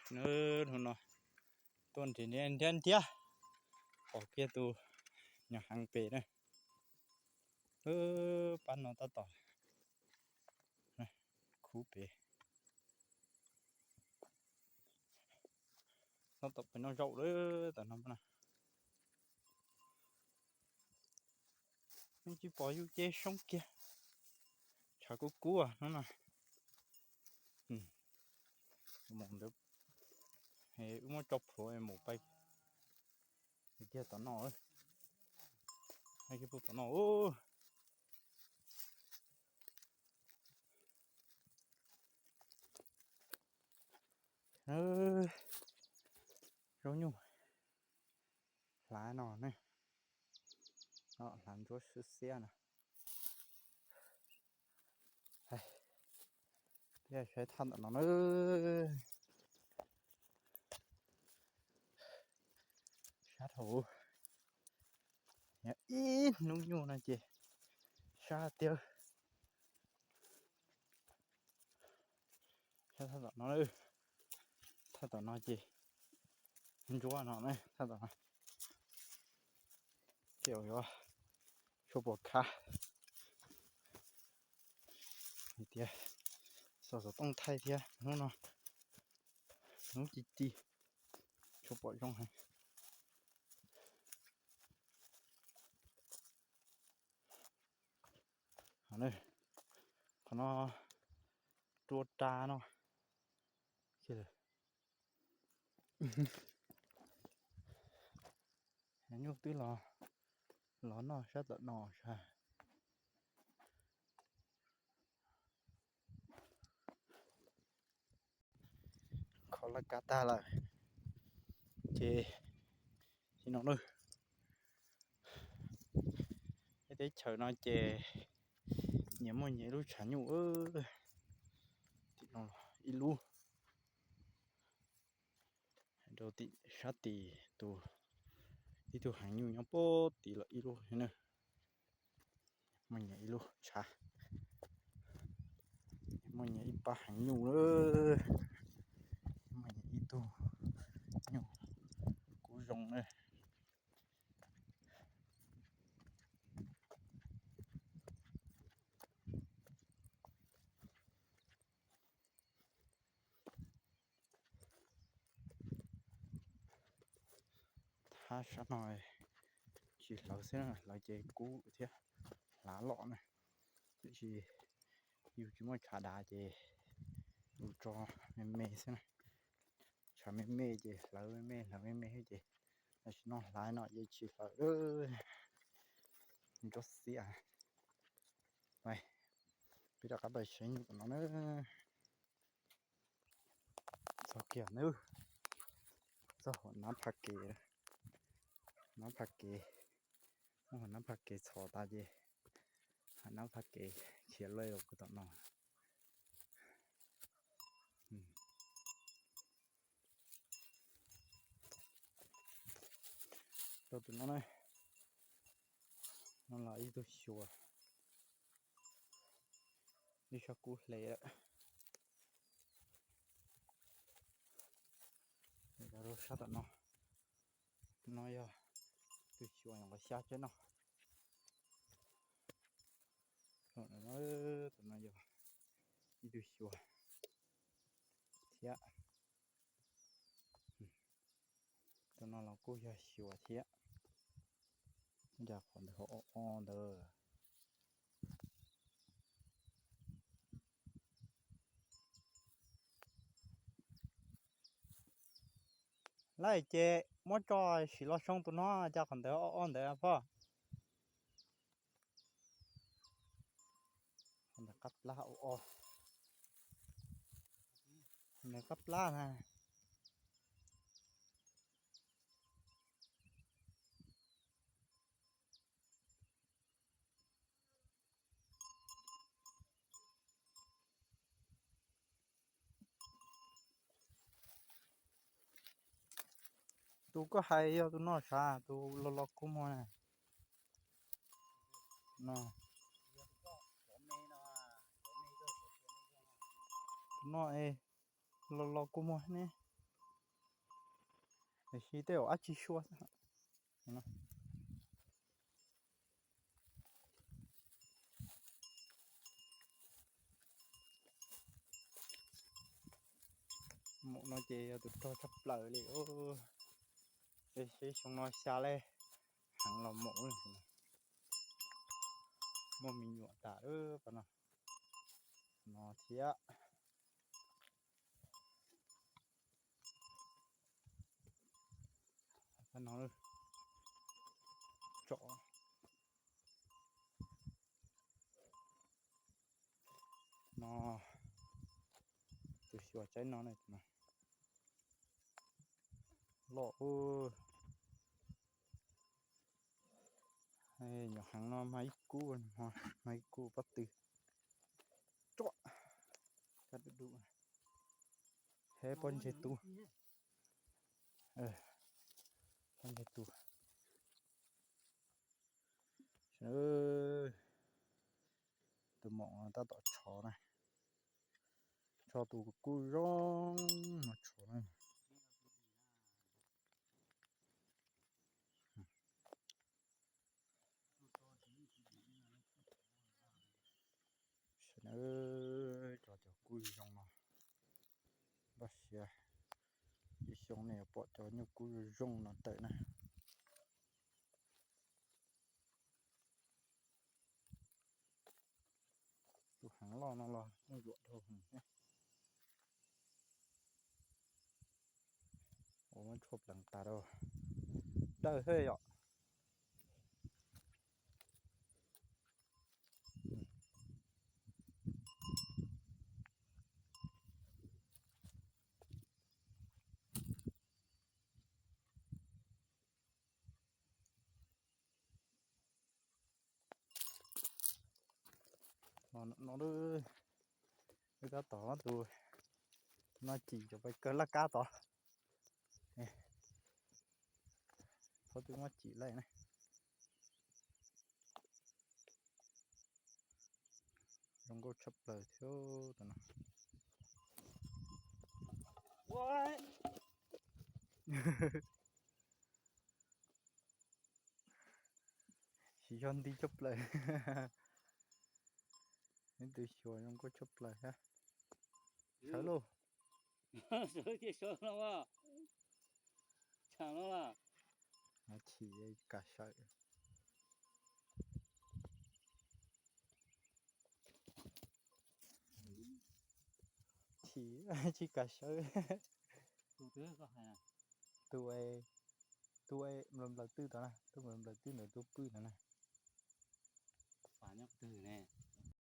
Hnub no tuaj nrhiav nrhiav nrhiav, pom kiag tus nyuam heev pem na. Pab no tab tom khub pem, tab tom pem no zaum lawm tam no na. Yeej tsis pom yus ces soob kiag, tshav kub kub hnub no. Mus ntawd, wb muab tso plhuav mus pais kiag tom no, pais kiag pem tom no. Zaub nyuj hlav no ne, hlav ntsuab xiab xiab no. Thiab saib thaj ntawm no na, sab dhau, ib hnub nyuj no ces sab tiag. Thaj tom no, thaj tom no ces ntsuab no, thaj tom no ces yuav tshuaj pom khav hais tias xov xov tooj thaij thiab hnub no hnub ci ci, tshuaj pom zoo heev. Qhov no rua ra no, nyuj twb los noj sab tom no sas. Kho laj kab tag lawm ces no na, teb chaws no ces nyias muaj nyias ib lub tshav nyuj. Tim no ib lub, rau tim sab tim tus, ib tug heev nyuj nyob puag tim los ib lub na. Muaj nyias ib lub tshav, muaj nyias ib pab heev nyuj, muaj nyias ib tug nyuj kub zoo na. Thab sab no tsis hlawv xwb, hlawv ces kub thiab hlav loj na. Tiam sis yus tsis muaj tshav dav ces yus tso me me xwb na. Tshav me me ces hlawv me me, hlawv me me xwb ces tam sim no hlav no ces tsis hlawv. Ntsuab xiab. Peb rov qab pais saib nyuj tom no na. Txog kiag na, txog hauv nab phaj kev, nab phaj kev, muab hauv nab phaj kev txhos tas ces hauv nab phaj kev khiav loj los kuv tom no. Rau tus no na, no los ib tug xyuas, ib sab kub hle lawm. Rau sab tom no, no yog tus xyuas nyuam qhuav xya tsheb no. Tus no yog ib tug xyuas thiab. Tus no los kuj yog xyuas thiab. Ua cas qhov ntawd ho o o ntawd. Lawm ces muab tso sim los soo tus no, cas qhov ntawd o o ntawd pog. Qab plab, qab plab na. Tus koj hais yog tus no sav, tus los los kua muag na. No, tus no es los los kua muag ne. Tiam sis tej zaum dab tsi sua xwb. Maum no ces yog tus rog tshaj plaws li. Seb xyoo no xya lej heev los maum. Muaj me nyuam tas lawm no, no thiab. Tsom no, tus xyuas tsaib no loj. Nyuam heev no mag ib kub, mag ib kub pob tw. Tsom, kab du du, heb pob ntseg tu, pob ntseg tu. Tus maum tab tom tshov na, tso tus kub zoo no tshov na. Sawv daws, cov, cov kub zoo no, npaj siab ib xyoo nej yuav pom cov nyuj kub zoo no tawm na. Tus heev loj no los muaj yuam dhau heev thiab. Ua muab tshuaj pleev tas rau, dawb thiab yom. No, no, tab tom tus no cim cov pais kawg laj kab tod. Thaum twg muab cim lawm na. Zoo nkauj tshaj plaws thiab tus no. Tsis yog nti tshaj plaws. Ib tug xyuas zoo nkauj tshaj plaws thiab. Sawv lauj. Sawv thiaj sawv no. Tshaam no las. Chim kam sawv. Chim tsis kam sawv. Tus, tus nplawm nplawm twg tod na, tus nplawm nplawm twg ntawd tus pw no na.